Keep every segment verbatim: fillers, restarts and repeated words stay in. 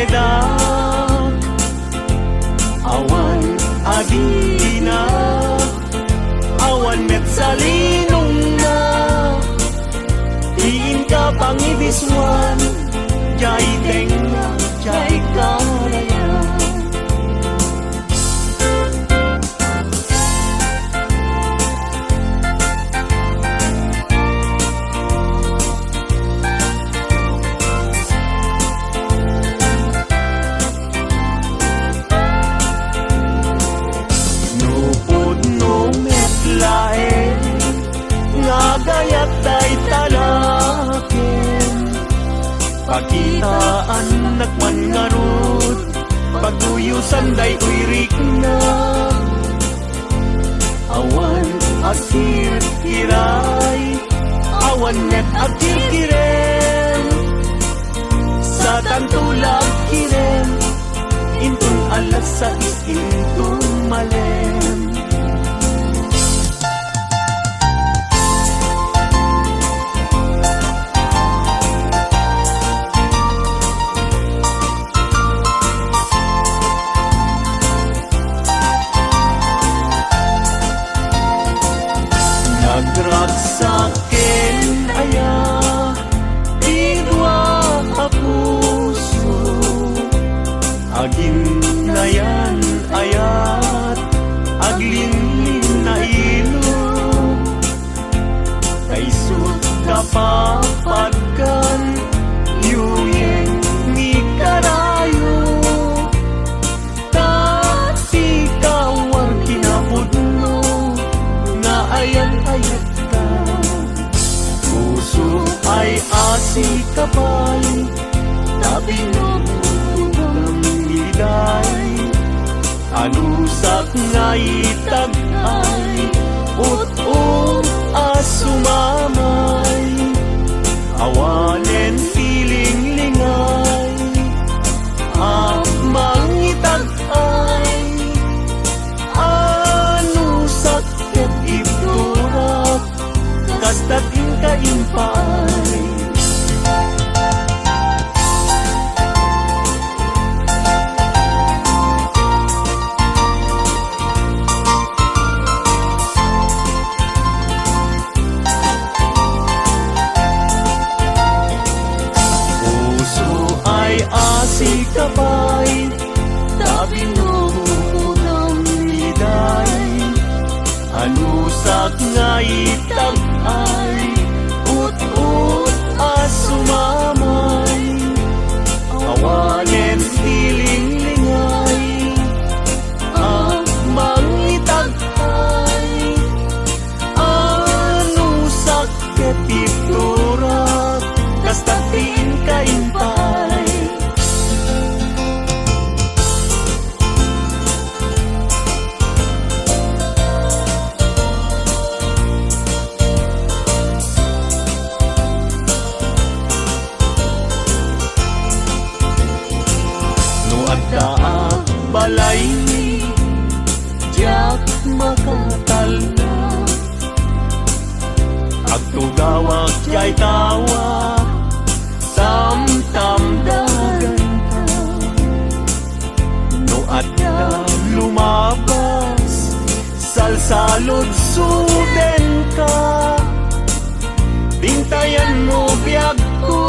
Dak, awan adina, awan met salinongna, ti inka pangibisuan, jay tengnga, jay karayan. No pudno met laeng nga agayat dayta laken, pakitaannak man ngarud, pagduyosan daytoy rikna. Awan agkirkiray, awan met agkirkirem. Satanto la agkirem, inton alas sais inton malem. Nagragsak ken aya ti dua a puso, aginnayan-ayat, aglinlinnailog. Kaisut kapapadkan, yuyeng ni karayo. Ta ti kawar kinapudno nga ayan-ayatka. Puso ay asi ka pay, ta binubukam iday. Anusak nga itag-ay, ut-ot a sumamay. Awanen ti linglingay a mangitag-ay. Anusak ket ibturak, kasta ti inka impay. Puso ay asi ka pay, ta binubukam iday. Anusak nga itag-ay, ut-ot a sumamay. Awanen ti linglingay a mangitag-ay. Anusak ket ibturak, kasta ti inka impay. No adda a balay, diak makatalna. Agtugawak jay tawa, tamtamdaganka. No adda lumabas, salsaludsudenka. Dingtayanmo biagko,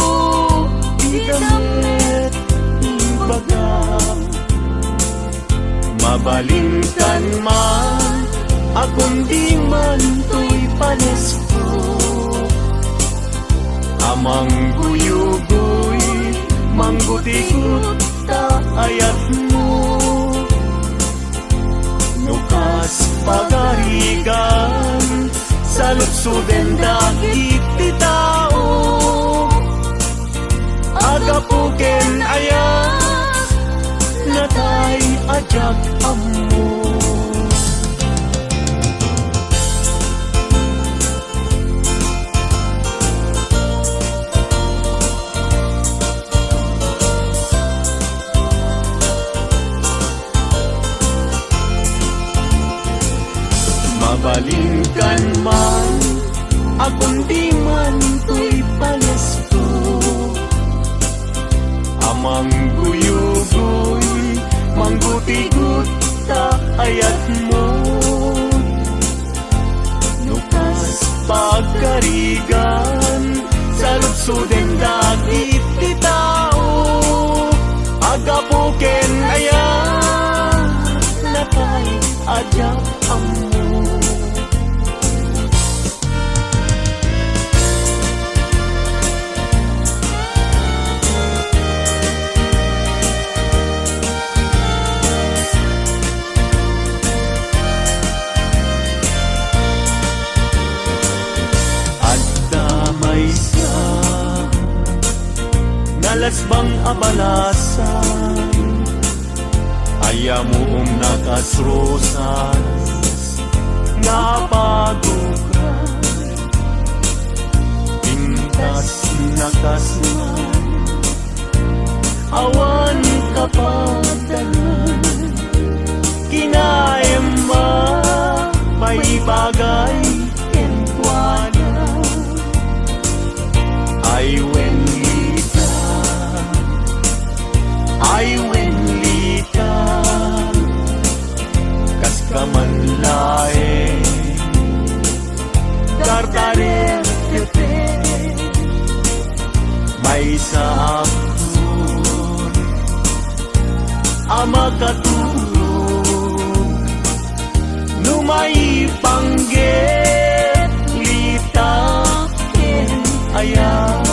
dida met ibagam. Mabalinkan man a kundi man toy panesko. A mangguyugoy, manggutigot ta ayatmo. No kas pagarigan, saludsuden dagiti tao. Agapu ken ayat, natay a diak ammo. Mabalinkan man a kundi man toy panesko. A mangguyugoy a diak ammo. Adda maysa nga lasbang a balasang, ay ammoom nga kas rosas nga apagugan. Pintas nga kas man awan kapadanan. Kinaem a maibagay kenkuana. Ay wen Lita, ay wen Lita, kas ka man laeng dardarem-depem. Maysa a makatulog no maipanggep Lita ken ayat.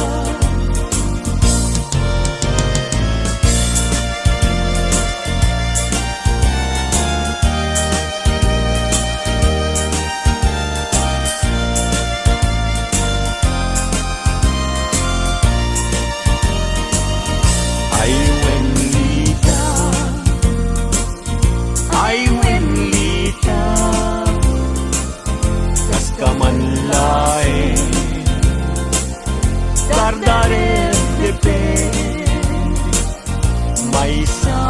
Ay wen Lita, ay wen Lita, kas ka man laeng dardarem-depem. Maysa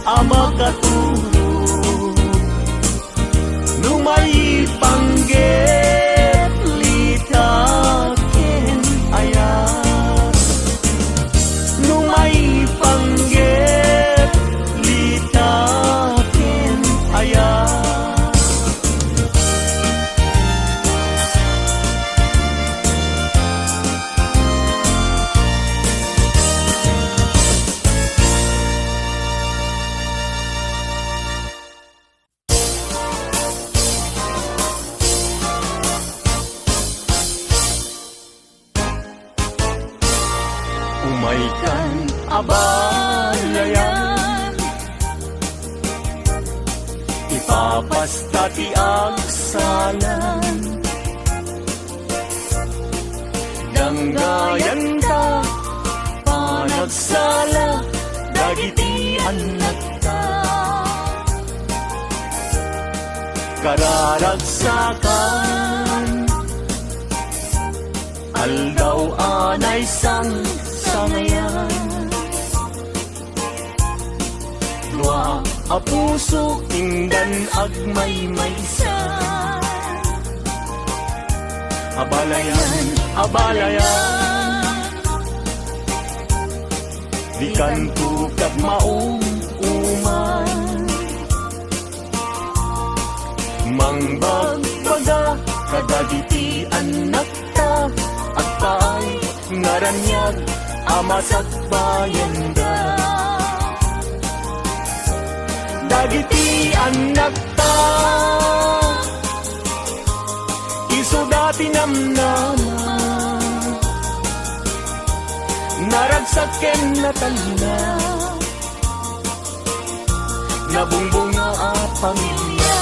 a makatulog no maipanggep Lita ken ayat. No maipanggep Lita ken ayat. Umaykan a balayan, ipapasta ti agsalan. Danggayanta panagsala dagiti annakta. Kararagsakan aldaw a naisangsangayan. Dua a puso indan agmaymaysa. A balayan, a balayan, dikanto kagmaum-uman. Mangbagbaga kadagiti annakta, agpaay nga raniag a masakbayanda. Dagiti annakta, isuda ti namnama, naragsak ken natalna, nabungbunga a pamilia.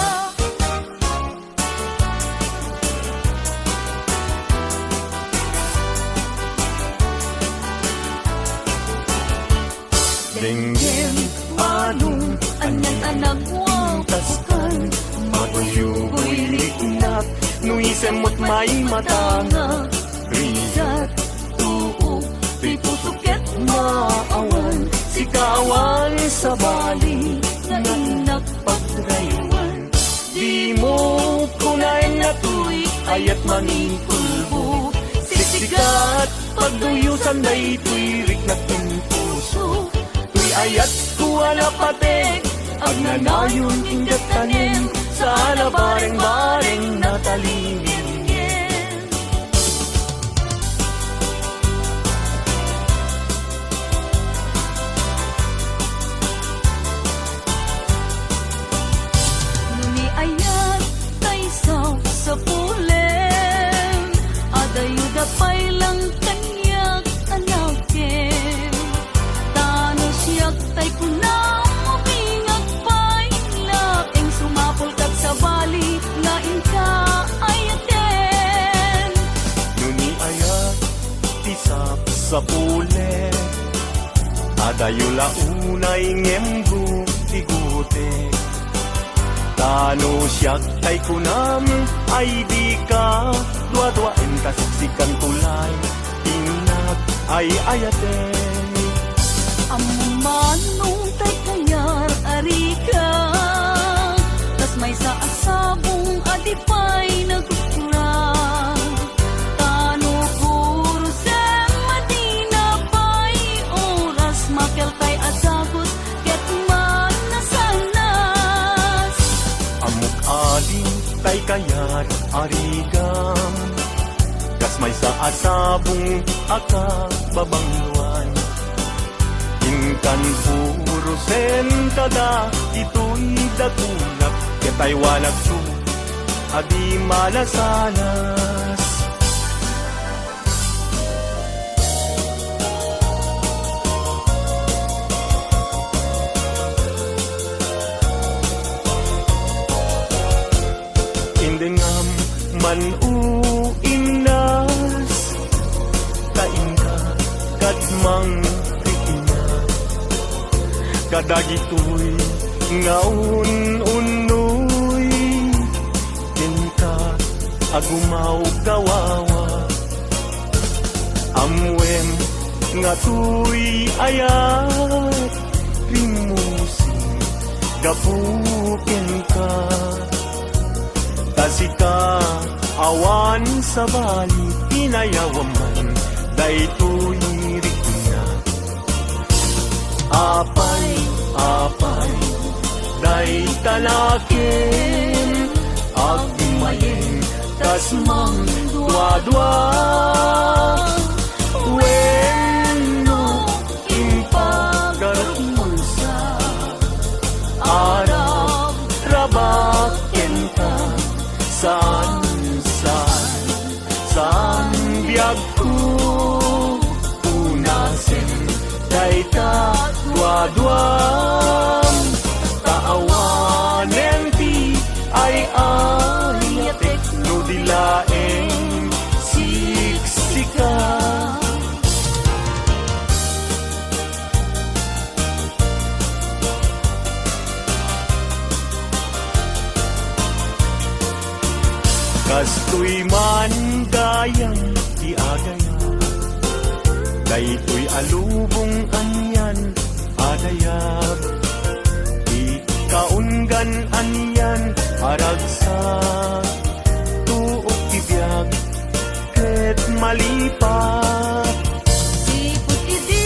Denggem, manong, anian a nagwawakan, maguyugoy riknak, no isem met maimatanga, rigat, tuok, ti puso ket maawan, sika awan sabali, nga innak pagraywan. Dimo kunaen a tuy ayat mangikulbo. Siksikat, pagduyosan daytoy riknak ken puso. Tuy ayatko a napateg, agnanayon inggep tanem, saan a bareng-bareng natalinggen. Adayo la unay ngem gutigutek. Ta no siak tay kunam, ay dika duaduaen ta siksikanto lay ti innak ay ayaten. Ammom man no tay kayat a rigat, kas maysa a sabong a di pay nagukura. Ta no puro sema, dina pay oras, makelkay a dagus ket manasanas. Ammok adin tay kayat a rigam, kas maysa a sabong a kababangloan. Inkan puro senta da itoy dagunak, ket aywanakto a di manasanas. Indengam man, o innas, ta inka kad mangriina kadagitoy nga un-unnoy kenka a gumawgawawa. Ammoem nga toy ayat rimmusing gapu kenka. Ta sika awan sabali, inayawam man daytoy rikna. Apay, apay, dayta laeng agmayeng kas mangduadua. Wenno impagarupmo sa arab-rabak kenka, saan, saan, saan biagko punasen dayta duaduam. Ta awanen ti ay-ayatek no di laeng siksika. Kastoy man gayam ti agayab, daytoy a lubong anian a dayab, ti kaunggan anian a ragsak, tuok ti biag ket malipat. Sipud idi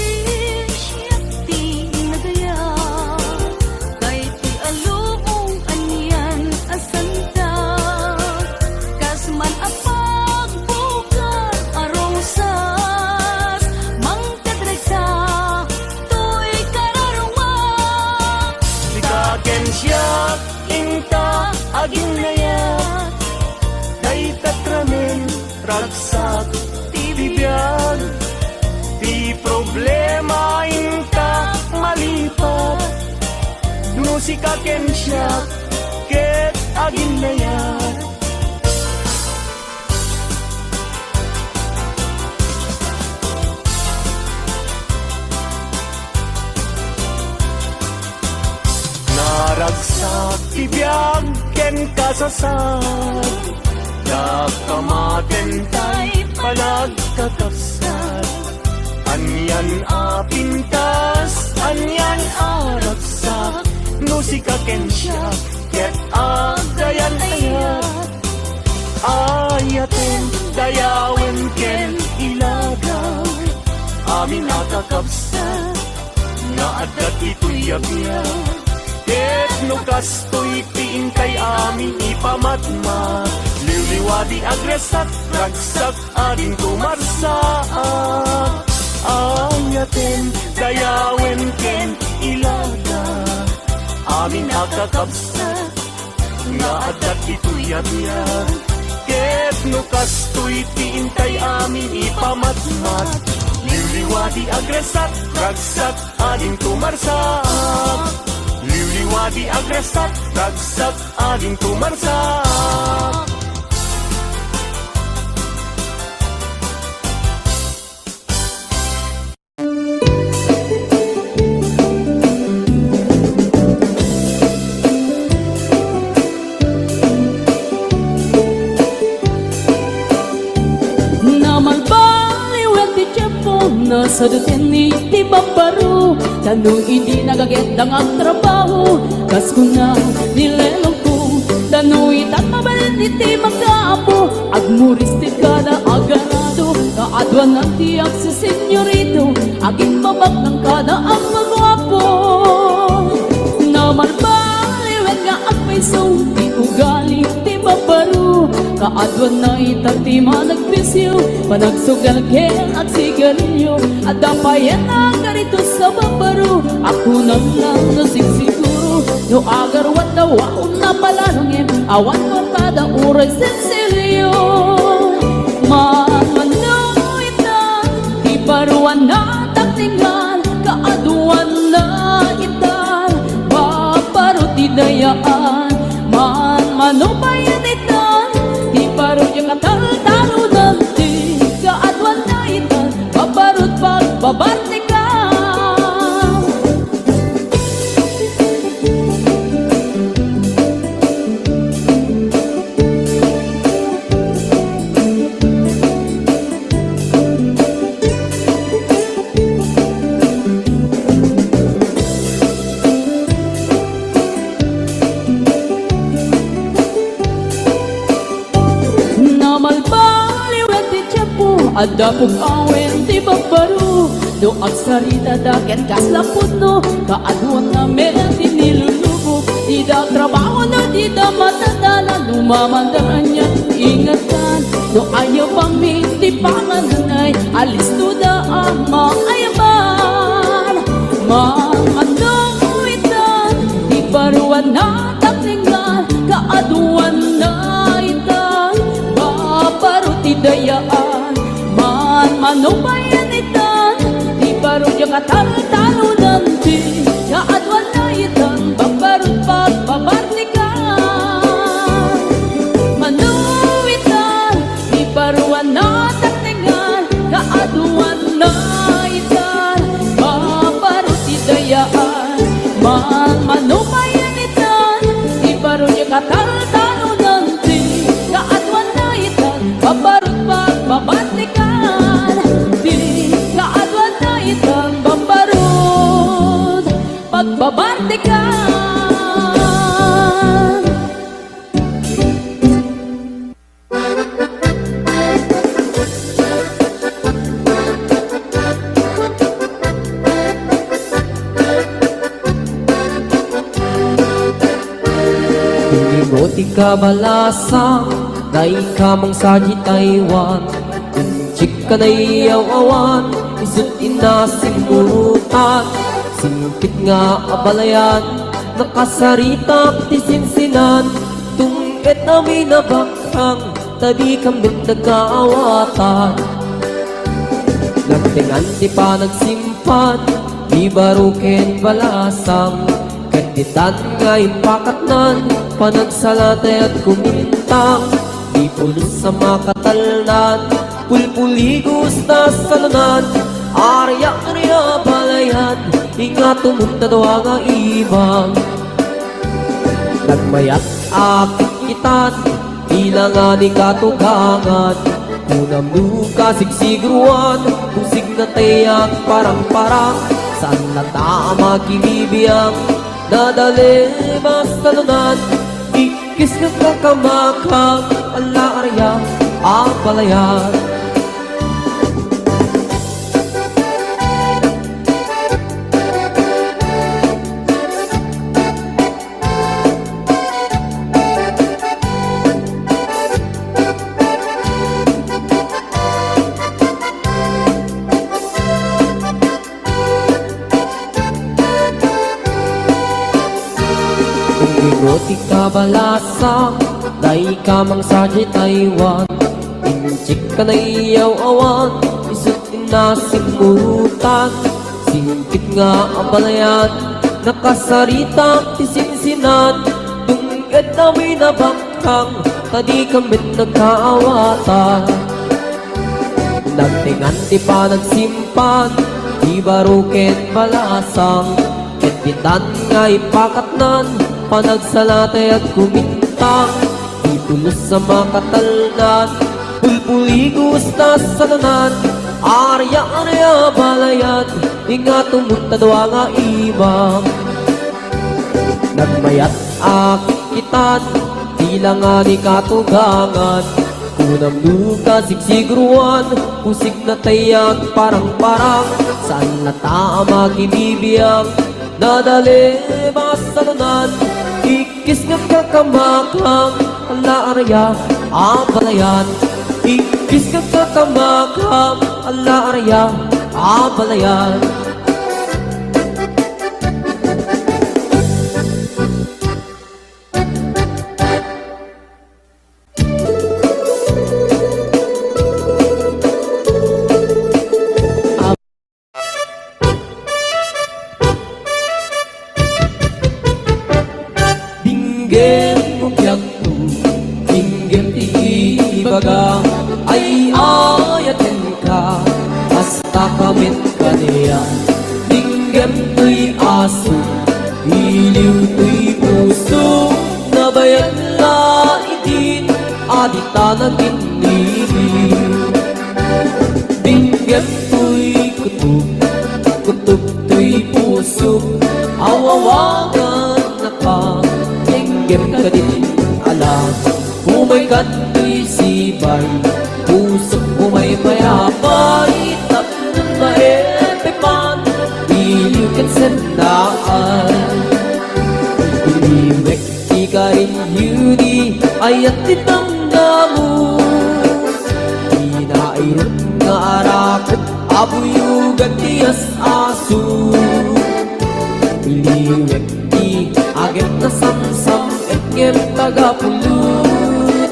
siak ti nagayab, daytoy a lubong anian a santa, kas man a pagbukar a rosas, mangted dayta toy kararuma. Sika ken siak inta aginnayat, dayta ramen ragsak ti bibiag. Ti problema inta malipat, no sika ken siak ket aginnayat. Naragsak ti biag ken kasasag, dakamaten tay panagkakabsat. Anian a pintas, anian a ragsak, no sika ken siak ket agayayat. Ayaten, dayawen ken iladaw, amin a kakabsat nga adda ditoy a biag. Ket no kastoy ti intay amin ipamatmat, liwliwa ti agragsak, ragsak a dinto marsaak. Ayaten, dayawen ken iladaw, amin a kakabsat nga adda ditoy a biag. Ket no kastoy ti intay amin ipamatmat, liwliwa ti agragsak, ragsak a dinto marsaak. Liwliwa ti agragsak, ragsak a dinto marsaak. Sadutenni ti babbaro, tano idi nagagedda nga agtrabaho, kas kuna ni lelongko, tano itan mabalin iti makapo, agmuris ti kada agarado, kaaduanan ti agsisenyorito, agimbabaknang kada agpaguapo. Namalbaliwen nga agpayso ti ugali ti babbaro, kaaduanna ita ti managpisio, panagsugal ken agsigarilio. Adda payen a karito sa babbaro, a kunam lang no sigsiguro, no agaruat da waon na palalangem, awan kwarta da uray sensilio. Mamano ita ti baruan a taknengan, kaaduanna ita babbaro ti dayaan. Manmano payen ita ti baro diak a taltarodan, ti kaaduanna ita babbaro ti pagbabartikan. Namalbaliwen ti tiempo, adda pug-awen ti babbaro. No agsaritada ken kasla pudno, kaaduanna met ti nilulubog. Dida trabaho no dida matadalan, no mamandar ania ingetan. No ayabami ti pangananay, alisto da a maayaban. Mamano ita ti baruan a taknengan, kaaduanna ita babbaro ti dayaan. Manmano payen ita ti baro diak a taltarodan, ti kaaduanna ita babbaro ti pagbabartikan. Mano ita ti baruan a taknengan, kaaduanna ita babbaro ti dayaan. Manmano payen ita ti baro diak a taltarodan, ti kaaduanna ita babbaro ti pagbabartikan. Ti kaaduanna ita babbaro ti pagbabartikan. Inimo ti kabalasang, dayka mangsa di Taiwan. Inchik ka naiyaw-awan, isut' inna simmurutan. Singpit nga abalayan, nakasaritak ti sinsinan. Tunged amin a bakkang, ta dikam met nagkaawatan. Nagtengan ti panagsimpan, ti baro ken balasang, ket ditan nga impakatnan, panagsalatay at kumintang, di pulos a makatalnan, pulpuligos ta salunan, ariak ria balayan, ingatumon ta dua nga ibang. Nagmayat a kitkitan, bilangan ni katugangan, kunam no kasigsigruan, kusig na tay agparangparang, saan latta a makibibiang, nadalem a salunan, ikkis nga kakamakam, ala ria a balayan. Inimo ti kabalasang, dayka mangsa di Taiwan. Inchik ka naiyaw-awan, isut' inna simmurutan. Singpit nga abalayan, nakasaritak ti sinsinan. Tunged amin a bakkang, ta dikam met nagkaawatan. Nagtengan ti panagsimpan, ti baro ken balasang, ket ditan nga ipakatnan, panagsalatay at kumintang, di pulos a makatalnan, pulpuligos ta salunan, Arya, arya, balayan, ingato mo ta dua nga ima. Nagmayat a kikitan, bilangan ni katugangan. Kunam no kasigsigruan, kusig na tayag parang-parang. Saan na ta a makibibiang, nadalem a salunan. Ikkis nga kakamakam, ala arya, a balayan. Ikkis nga kakamakam, ala arya, a balayan. Dinggem mo biagko, dinggem ti ibaga, ay ayatenka, basta ka met kaniak. Dinggem toy aso, iliw toy puso, nabayag la idin, a dita nagin Dinggem toy kutob, kutob toy puso, awawagan naka. Dinggem kadin, ala, umay kadtoy sibay, pusok umay mayapay, tapno maepepan, iliw ken sendaan. Iliwek Ikarin Yudi, ayat ti damdamo. Inairut nga arakep, abuyugan ti as-aso. Iliwek ti agek nasamsam, ngem tagapulot.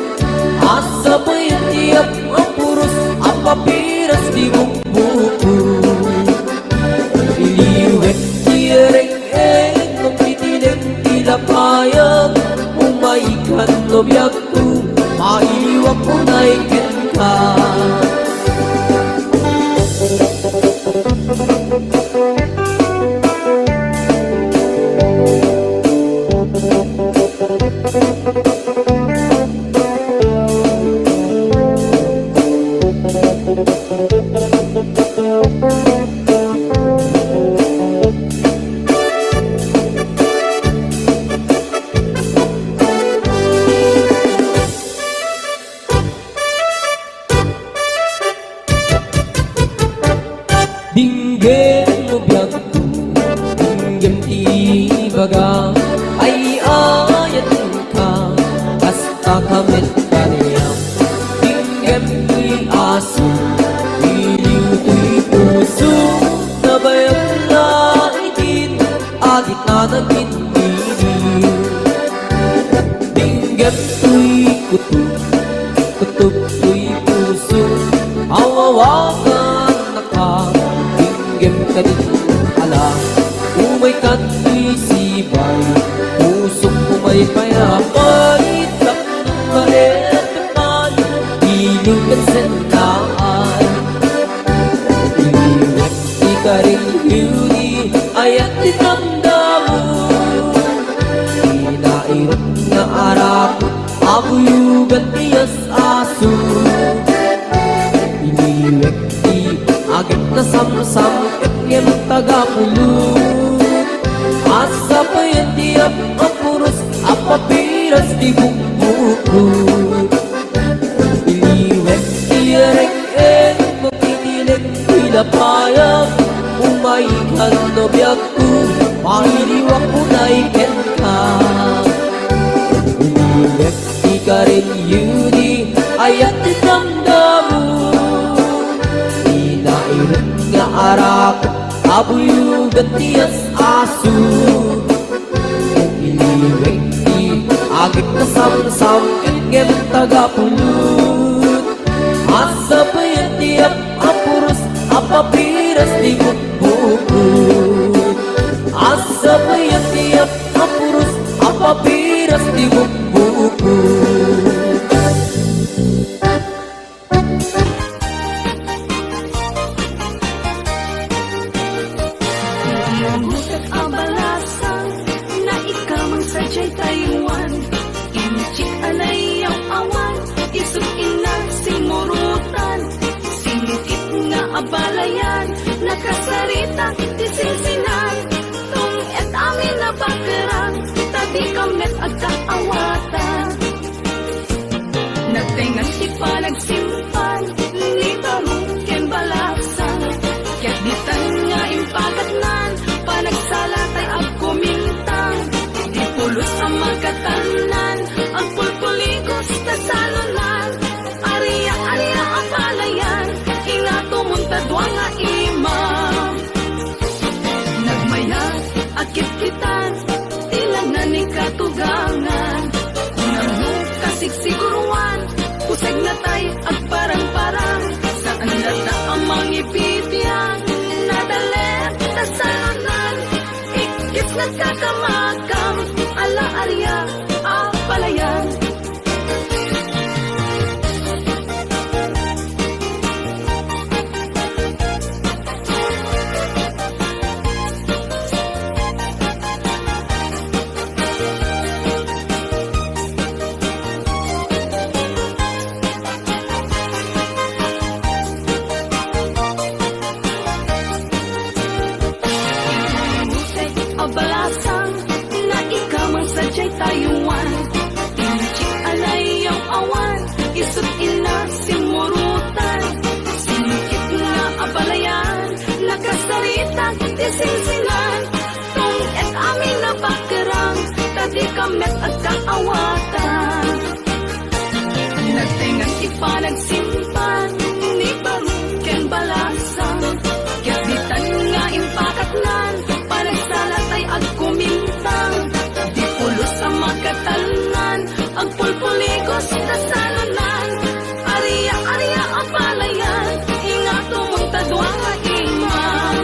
Asabayan ti ap-, apuros, apapiras ti bukbukot. Iliwek ti ereng-ereng, no pitinek ti lapayag, umaykan no biagko, mailiwak unay kenka. Dinggem no biagko, dinggem ti ibaga, ay ayatenka, basta ka met kaniak. Dinggem toy aso, iliw toy puso, nabayag la idin, a dita nagin Dinggem toy kutob, kutob toy puso, awawagan naka. Dinggem kadin, ala, umay kadtoy sibay, pusok umay payapay, tapno maepepan, iliw ken sendaan. Iliwek Ikarin Yudi, ayat ti damdamo. Inairut nga arakep, abuyugan ti as-aso. Iliwek ti agek nasamsam, ngem tagapulot. Asabayan ti ap-, apuros, apapiras ti bukbukot. Iliwek ti ereng-ereng, mapitinek ti lapayag, umaykan no biagko, mailiwak unay kenka. Iliwek ikarin Yudi, ayat ti damdamo. Inairut nga arakep, abuyugan ti as-aso. Iliwek ti agek nasamsam, ngem tagapulot. Asabayan ti ap-, apuros, apapiras ti bukbukot. Asabayan ti ap-, apuros, apapiras ti bukbukot. Ti langutag a balasang, naikamang sadiay Taiwan. Inchik a laylaw awan, isut' innak simurutan. Singkit nga Ita ti singsingan, tunged amin a bakeran, ta dika met agkaawatan. Nagtengngan ti panagsimpan ni Barok ken Balasang, ket ditan nga impakatnan, panagsala tay agkumintang. Di pulos a makatalnan, agpulpuligos ta salunan, aria, aria a palayan, ingatumon ta dua nga imam. Nagmayat a kitkitan, ti langan ni katugangan. Kunam no kasigsigurwan, pusegna tay agparangparang. Saan latta a mangibibian, nadalem ta salunan. Ikkis nagkakamakam, ala aria a palayan. Abalasang, naikamang sadiay tayuan. Inchik a nayaw-awan, isut' inna simmurutan. Singkit nga abalayan, nakasarita ti singsingan. Tunged amin a bakeran, ta dika met agkaawatan. Nagtengngan ti panagsimpan ni Barok ken Balasang, ket ditan nga impakatnan, panagsala tay agkumintang. Di pulos a makatalnan, agpulpuligos ta salunan. Aria, aria a palayan, ingatumon ta dua nga imam.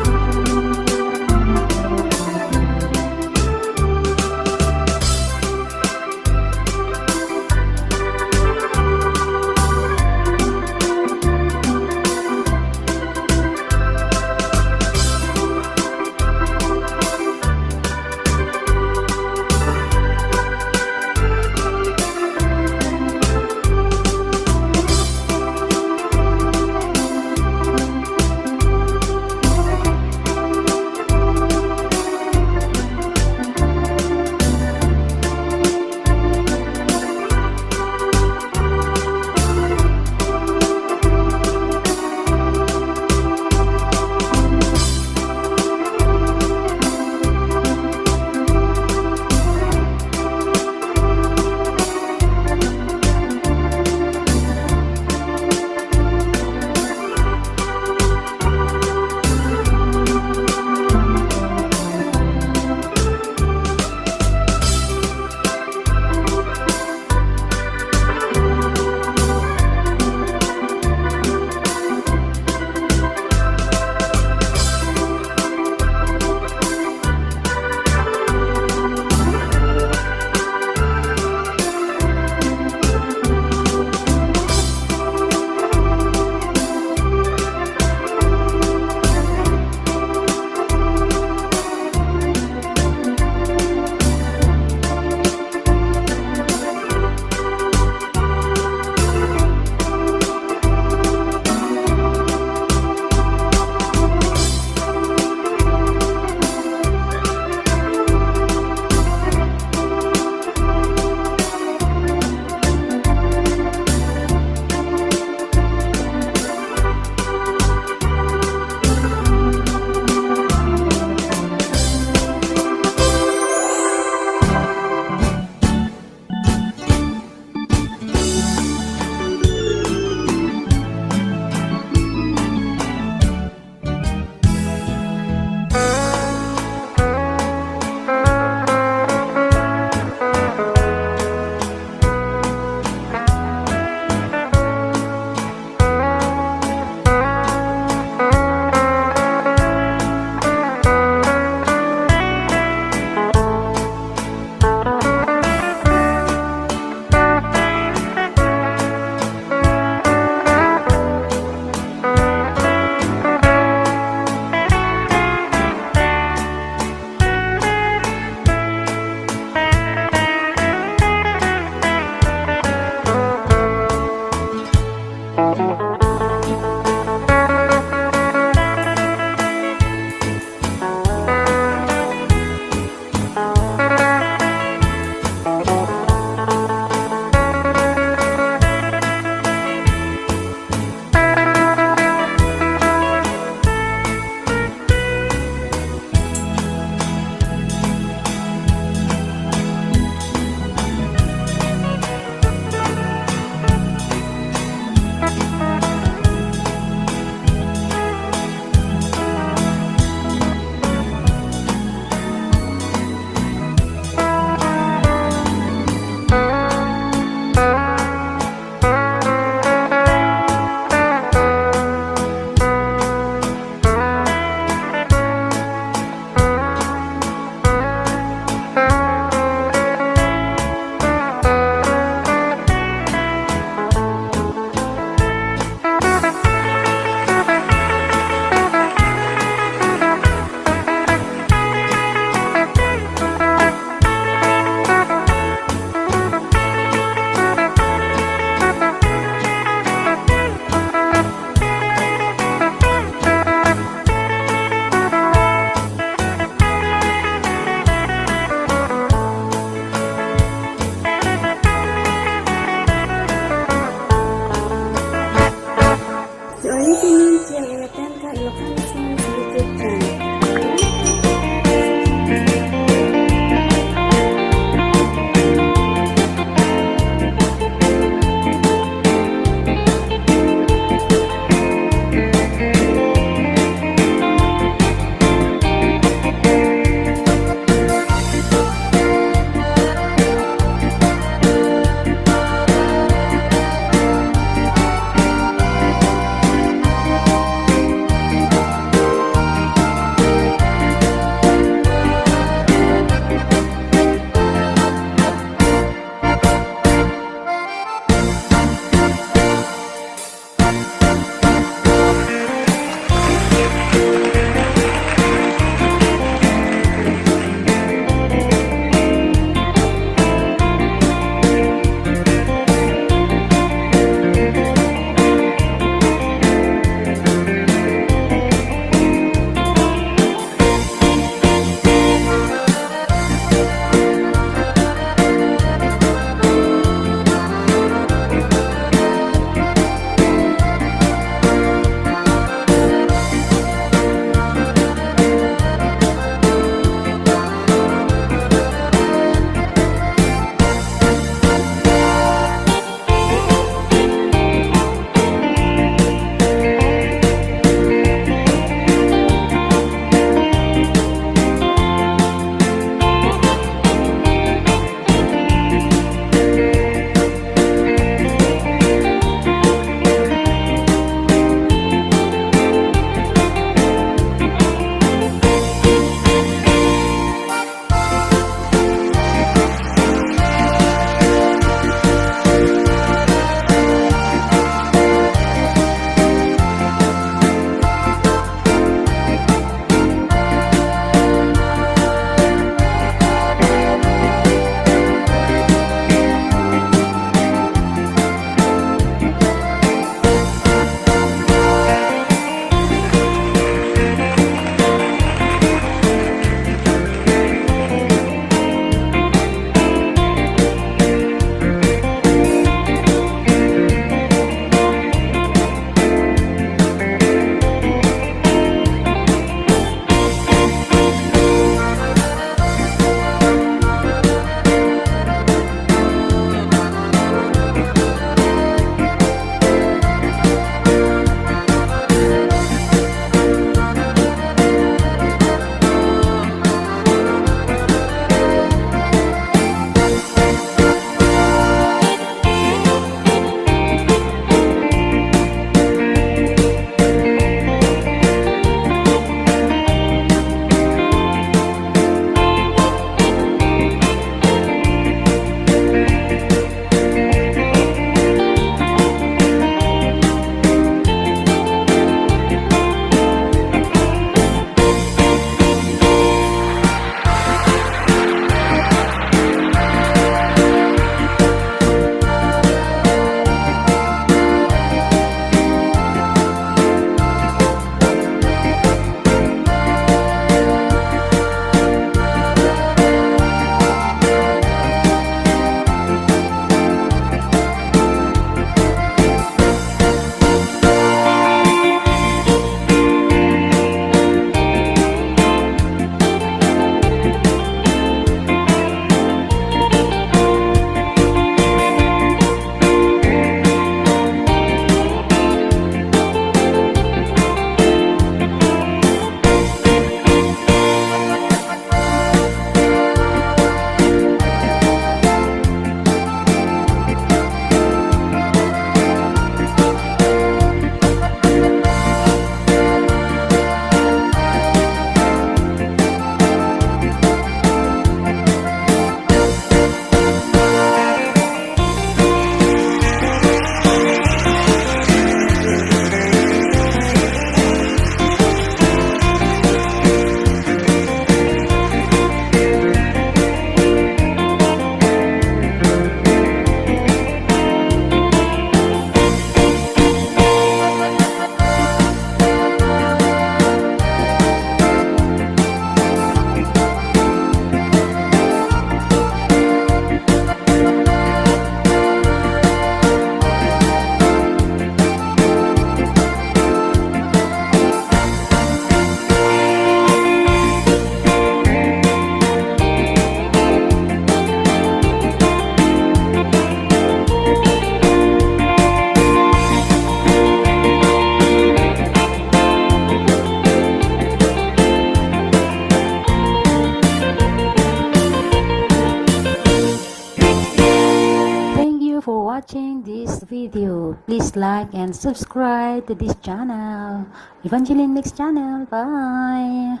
watching this video. Please like and subscribe to this channel, Evangeline Mix Channel. Bye!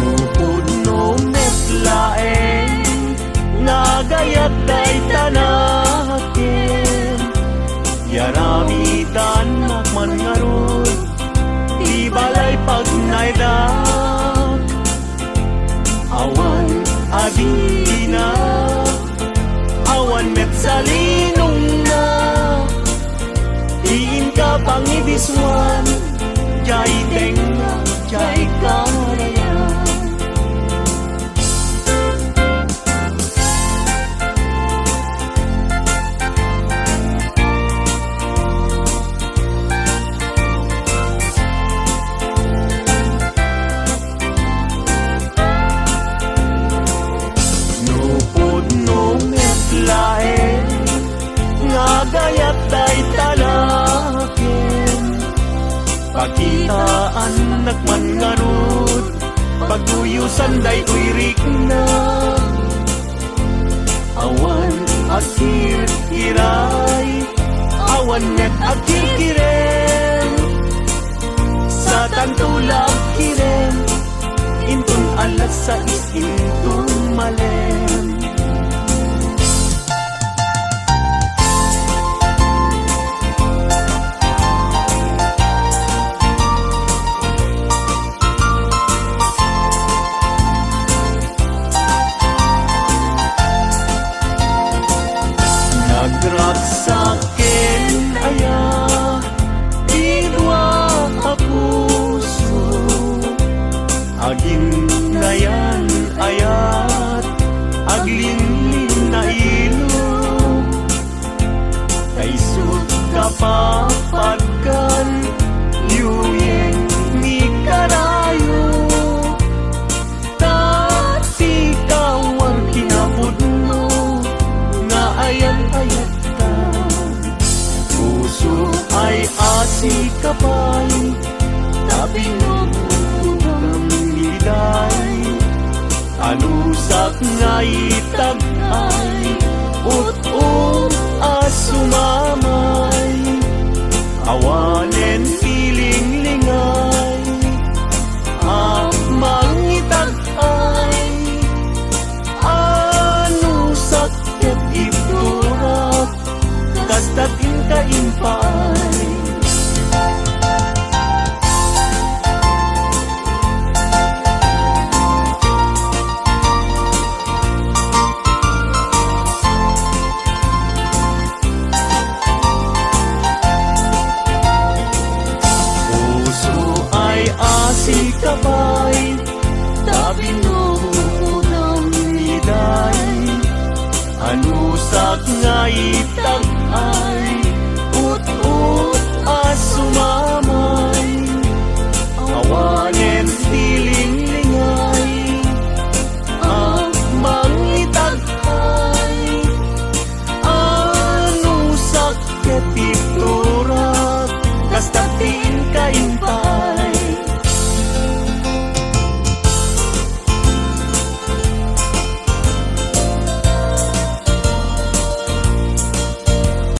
Nupudno met laeng nga agayat dayta nakem, yaramidannak man ngarud ti balay pagnaedak. Awan adina, awan met salinongna, ti inka pangidisuan, jay tengnga, jay karayan. Nupudno met laeng nga agayat dayta nakem, pakitaannak man ngarud, paguyusan daytoy rikna. Awan agkirkiray, awan met agkirkirem, satanto la agkirem, inton alas sais inton malem. Nagragsak ken aya ti dua a puso, aginnayan-ayat, aglinlinnailo. Kaisut kapapadkan, yuyeng ni karayo. Ta ti kawar kinapudno nga ayan-ayatta. Puso ay asi ka pay, ta binugudam iday. Anusak nga itag-ay, ut-ut a sumamay. Awanen ti linglingay a mangitag-ay. Anusak ket ibturak, kasta ti inka impaay. Puso ay asi ka pay, ta binukudam iday. Anusak nga itag-ay, ut-ut a sumamay. Awan